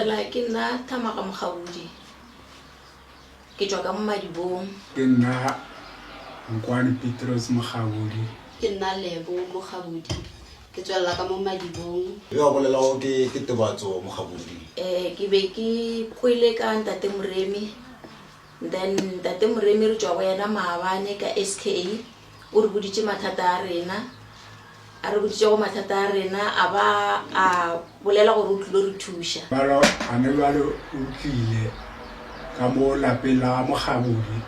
Thobela ke nna Thamaga Mokgabudi. Ke tšwa ka mo Madibong. Ke nna Nkwane Petros Mokgabudi. Ke nna Lebo Mokgabudi. Ke tswelela ka mo Madibong. Yo a bolelago ke ke Tebatso Mokgabudi. Eh, ke be ke kwele ka Ntate Moremi. Then Ntate Moremi re tšwa go yena maabane ka SK. O re boditše mathata a rena. A re boditšego mathata a rena a ba a bolela gore o tlilo re thuša. Bjalo gane bjalo o tlile ka mo lapeng la ga Mokgabodi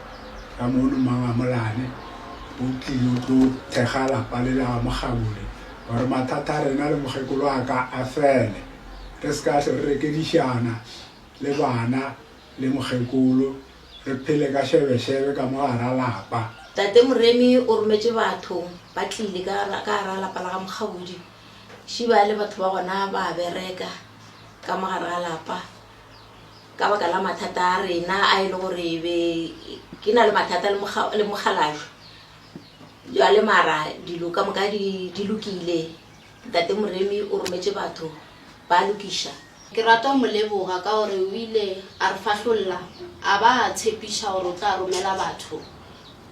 ka mono Mangamolane, o tlile o tlo thekga lapa le la ga Mokgabodi gore mathata a rena le mokgekolo wa ka a fele, re se ka hlwe re rekedišana le bana le mokgekolo. Re phele ka šebešebe ka mo gara lapa. Tate Moremi o rometše batho ba tlile ka ka gara lapa la ga Mokgabudi. Šiba le batho ba gona ba bereka ka mo gare ga lapa ka baka la mathata a rena a e le gore be ke na le mathata le le mokgalajwe. Bjale mara dilo ka moka di di lokile. Ntate Moremi o rometše batho ba lokiša. Ke rata go mo leboga ka gore o ile a re fahlolla a ba a tshepiša gore o tla romela batho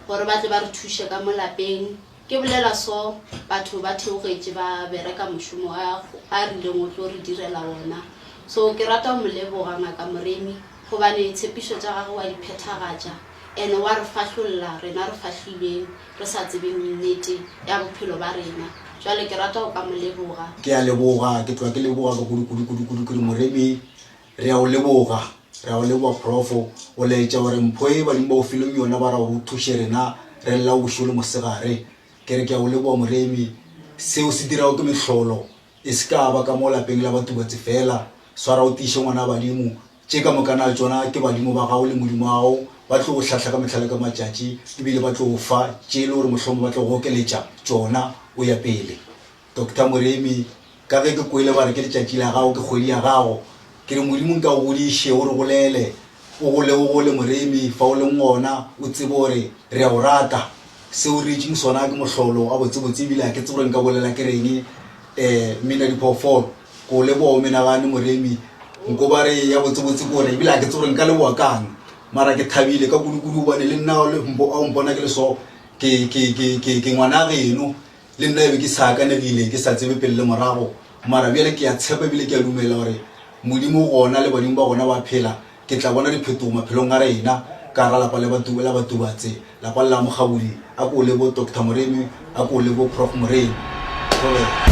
gore ba tle ba re thuše ka mo lapeng. Ke bolela so, batho ba theogetše ba bereka mošomo a a rileng o tlo re direla wona. So ke rata go mo leboga Ngaka Moremi gobane tshepišo tša gagwe wa di phethagatša and wa re fahlolla rena re fahlilweng. re sa tsebeng nnete ya bophelo ba rena. Jwale ke rata go ka mo leboga. Ke a leboga, ke tloga ke leboga ka kudu kudu kudu kudu kudu Moremi. Re a o leboga, re a o leboga Profo. O laetša gore mpho e badimo ba o fileng yona ba ra gore o thuše rena re lla bošego le mosegare. Ke re ke a o leboga Moremi. Seo se dirago ke mehlolo. E se ka ba ka mo lapeng la Batubatse fela. Swara o tiiše ngwana badimo. Tše ka moka na tšona ke badimo ba gago le Modimo wa gago, ba tlo go hlahla ka mehla le ka matšatši, e bile ba tlo go fa tše e le gore mohlomongwe ba tlo go okeletša tšona o ya pele. Doctor Moremi, Ka ge ke kwele ba re ke letšatši la gago, ke kgwedi ya gago, ke re Modimo nka o godiše, o re golele, o gole o gole Moremi, fa o leng gona o tsebe gore re a o rata. Se o reetšeng sona ke mohlolo gabotsebotse ebile ga ke tsebe gore nka bolela ke reng. Um mmina diphoofolo. Ko leboga o menagane Moremi. Nko ba re ya botsebotse kore ebile ga ke tsebe gore nka leboga kang. Mara ke thabile ka kudu-kudu gobane le nna o mpona ke le so ke, ke, ke, ke, ke ngwana geno. Le nna ebe ke sa akanegile, ke sa tsebe pele le morago. Mara bjale ke a tshepa ebile ke a dumela gore Modimo o gona le badimo ba gona ba phela. Ke tla bona diphetogo maphelong a rena ka gara lapa le la Batubatse, lapa le la Mokgabudi, a ko lebo Doctor Moremi, a ko lebo Prof Moremi. Thobela.